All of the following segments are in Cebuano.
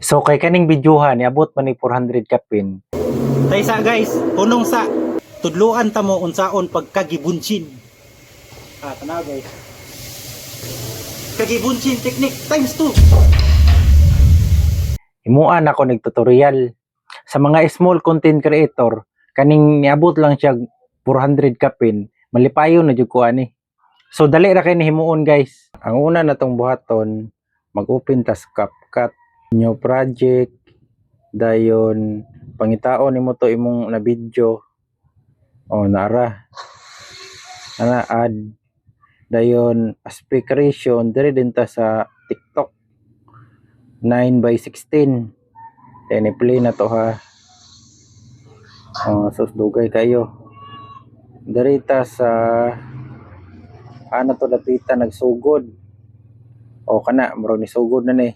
So kay kaning videohan niabot man ni 400 kapin. Taysa guys, punong sa tudluan ta mo unsaon pagkagibunchin. Ah, tanaw guys. Kagibunchin technique times 2. Himuan ako nagtutorial sa mga small content creator, kaning niabot lang siya 400 kapin, malipayon na jud ko ani. So dali ra kay ni himuon, guys. Ang una na tong buhaton, mag-open tas CapCut, new project, dayon pangitaon nimo to imong na video. O nara. Ana, add, dayon aspect ratio diri din ta sa TikTok, 9 by 16. Then i-play na to ha. Oh, sus, dugay kayo. Diri ta sa ano to dapita nagsugod. O kana murag ni sugod na ni.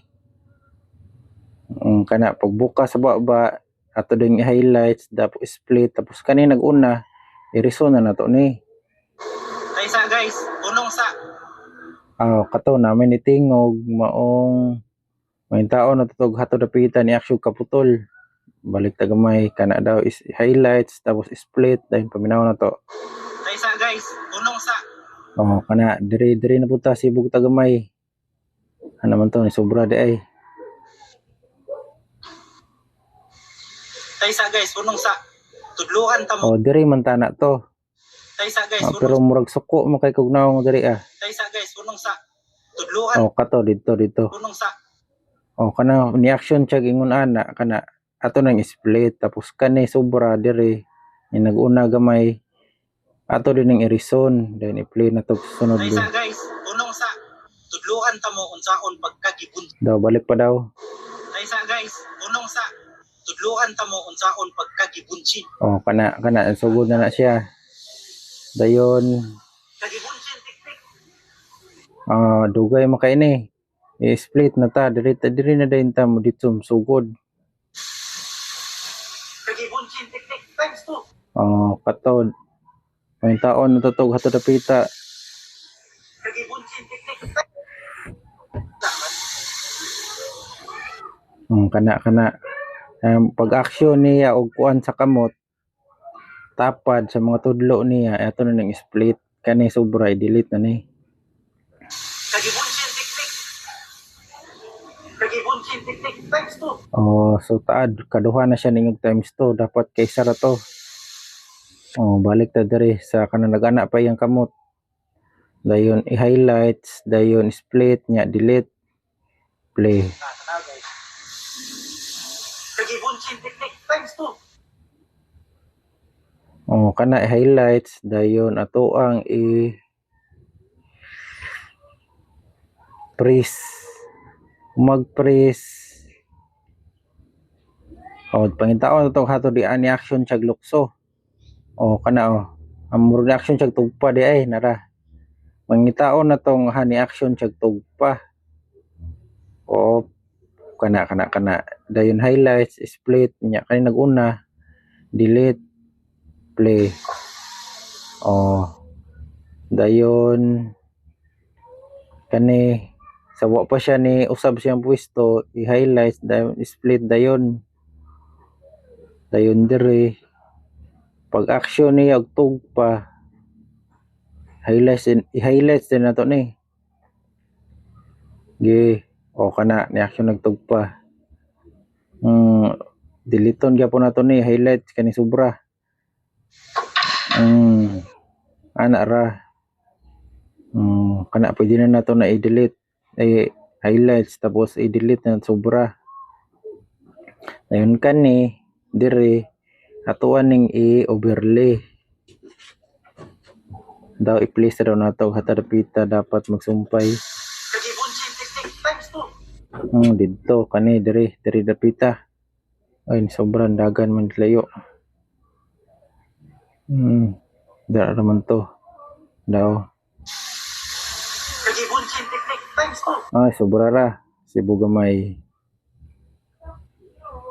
Kana pagbuka sa baba ato din i-highlights, tapos split, tapos kani nag-una i-reason na nato ni. Taysa guys, punong sa Ah, kato namin ni tingog maong may tao na tutog hato dapita ni action kaputol. Balik ta gamay, kana daw is highlights tapos split, dahil paminaw na to. Taysa guys, punong sa Oh, kana diri diri na punta sibog ta gamay. Ano man to ni sobra di ay. Taysa guys, punong sa tudluan ta mo. Oh, diri man tana to. Taysa guys, Ah, punong pero murag suko mo kay kugnaw diri ah. Taysa guys, punong sa tudluan Oh, kato didto dito. Punong sa Oh, kana ni action siya ingon ana, kana ato nang split tapos kani sobra diri ni nag-una gamay ato din ang i-reason, then i-play na to sunod din. Taysa guys, punong sa tudluan ta mo unsaon pagkagibun. Daw balik pa daw. Taysa guys, punong sa tudluan ta mo unsaon pagkagibunchin. Oh, kana kana sugod na na siya. Dayon Kagibunchin technique. Ah, dugay man kay ni. I-split na ta diri ta diri na dayon ta mo dito sugod. Kagibunchin technique times 2. Oh, kato may taon natutog hato dapita. Kagibunchin technique. Kana kana pag action niya og kuan sa kamot tapad sa mga tudlo niya, ato na nang split, kani sobra i-delete na ni. Kagibunchin technique. Kagibunchin technique times 2. Oh, so taad kaduha na siya ningog times 2, dapat kaysa ra to. Oh, balik ta diri sa kanang nag-ana pa iyang kamot. Dayon i-highlights, dayon split nya delete, play. Ah, tanaw guys. Kagibunchin technique times 2. Oh, kana i-highlights, dayon ato ang i press, mag-press. Oh, pangitaon to hato di ani action siya lukso. Oh, kana oh. Ang murag action siya tugpa di ay nara. Mangitaon na tong hani action siya tugpa. Oh, kana kana kana dayon highlights, split nya kani naguna delete, play. Oh, dayon kani sa wa pa siya ni usab siyang pwesto, i-highlights dayon split, dayon dayon diri pag action niya og tugpa, highlights din, i-highlights din nato ni gi. O kana ni action nagtugpa, deleton gyapon nato ni highlights kani sobra. Ana ra. Kana pwede na nato na i-delete, eh, highlights tapos i-delete na sobra. Dayon kani diri atuan ning i-overlay daw, i-place daw nato hatadapita dapat magsumpay. Kagibunchin technique times 2. Didto kani diri diri dapita. Ay, sobrang dagan man layo. Dara naman to daw. Kagibunchin technique times 2. Ay, sobra ra sibo gamay.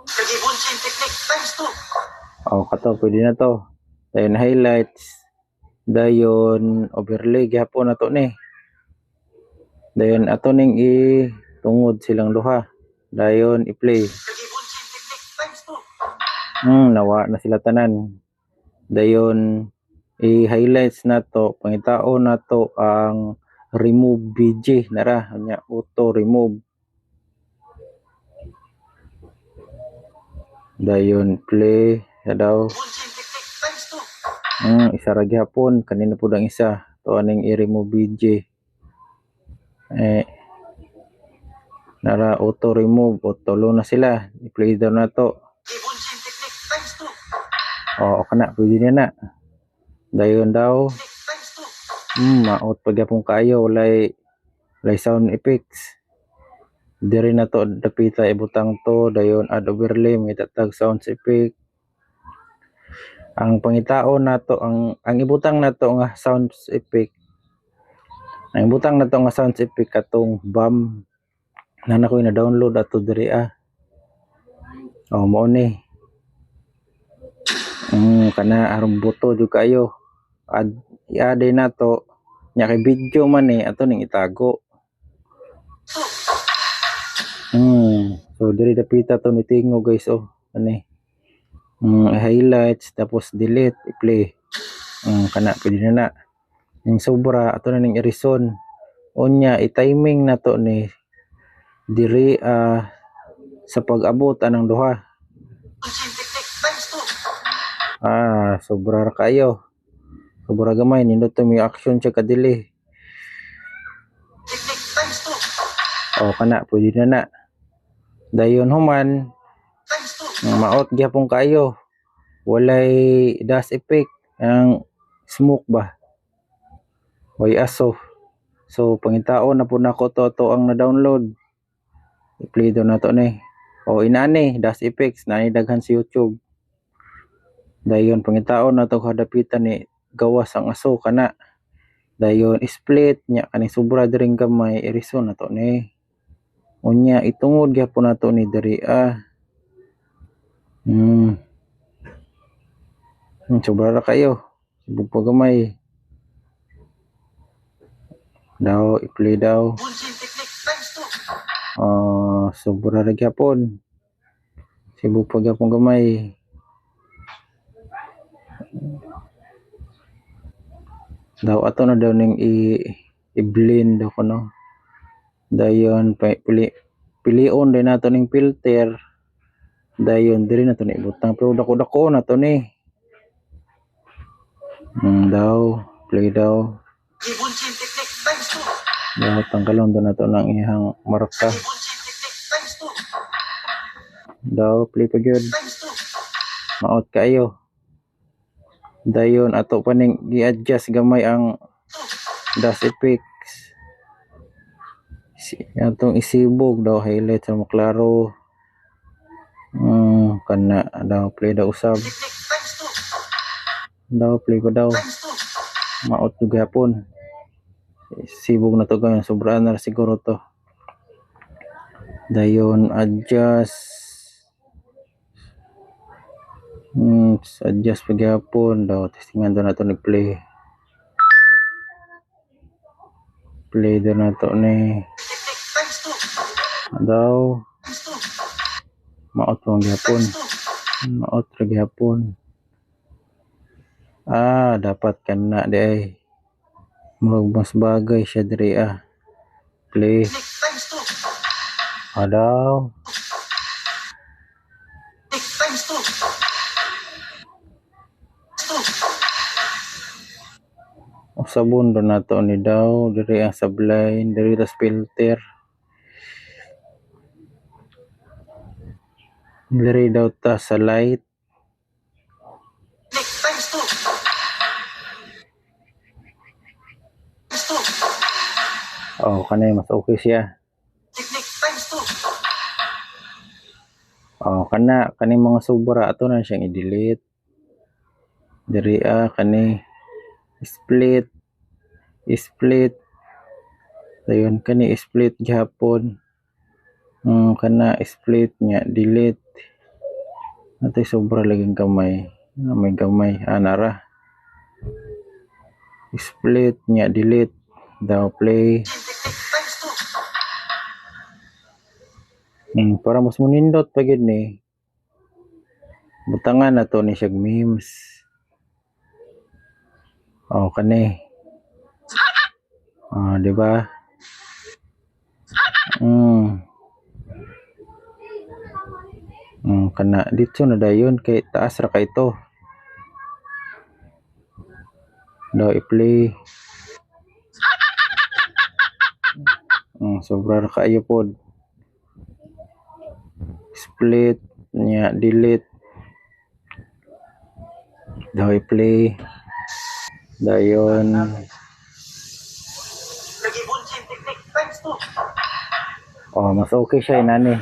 Kagibunchin technique times 2. Oh, kato pwede na to. Dayon highlights, dayon overlay gihapon na to ni. Dayon ato ning i tungod silang duha. Dayon i-play. Nawa na sila tanan. Dayon i-highlights nato, pangitaon nato ang remove BG nara nya auto remove. Dayon play sa daw. Isa ra gihapon kanina pud ang isa. To aning i-remove BG. Eh, nara auto remove o tulo na sila. I-play daw nato. Oo, kana pwede na na. Dayon daw. Maot pa gyapon kaayo, walay sound effects. Diri na to dapita ibutang to, dayon add overlay, may tatag sound effect. Ang pangitaon nato, ang ibutang nato nga sound effect. Ang ibutang nato nga sound effect katong bomb na nako na download ato diri ah. Oh, mao ni. Kana aron buto jud kaayo. Add i-add nato nya kay video man ni ato ning itago. So diri dapita to ni tingo, guys, oh. Ani. Highlights tapos delete, i-play. Kana pwede na na. Yung sobra ato na ning irison. Unya i-timing nato ni diri sa pag-abot anang duha. Ah, sobra ra kayo. Sobra gamay, nindot to may action siya kadili. Oh, kana pwede na na. Dayon human, maot gyapon kayo. Walay dust effect ang smoke ba. Way aso. So pangitaon na po nako to ang na-download. I-play daw nato ni. O inani dust effects na daghan sa YouTube. Dayon pangitaon na to hadapitan ni gawas ang aso kana. Dayon split nya kaning sobra diring gamay irison na to ni. Unya itungod gyapon nato ni diri ah. Sobra ra kayo. Sibog pa gamay. Daw i-play daw. Ah, sobra ra gyapon. Sibog pa gyapon gamay. Daw ato na daw ning i-blend daw kuno. Dayon pilion din nato ning filter. Dayon diri na to ni ibutang pero dako-dako na to ni. Daw play daw. Daw tanggalon do nato ng ihang marka. Daw play pa gyud. Maot kaayo. Dayon ato pa ning i-adjust gamay ang dust effects. Atong isibog daw highlight sa maklaro. Kana daw play daw usab. Daw play pa daw. Maot jud gihapon. Sibog na to gamay, sobraan na siguro to. Dayon adjust. Adjust pa gihapon daw testingan daw nato ni play. Play daw nato ni. Daw maot pa gihapon. Maot ra gihapon. Ah, dapat kana di ay. Murag mas bagay siya diri ah. Play. Ah, daw. Usabon do nato ni daw diri ang sabline, diri tas filter. Diri daw ta sa light. Oh, kanay mas okay siya. Oh, kana kaning mga sobra ato na siyang i-delete. Diri ah kani split, split. Dayon kani split gihapon. Kana split nya delete. Atay sobra laging gamay. Ah, may gamay ah, nara. Split nya delete daw play. Para mas munindot pa gyud ni. Butangan na to ni siyag memes. Oh, kani. Ah, di ba? Kana dito na dayon kay taas ra kay ito. Daw i-play. Sobra ra kaayo pod. Split nya, delete. Daw i-play. Dayon. Kagibunshin technique times 2. Oh, mas okay siya inani.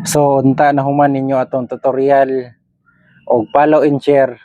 So, unta na human ninyo atong tutorial og follow and share.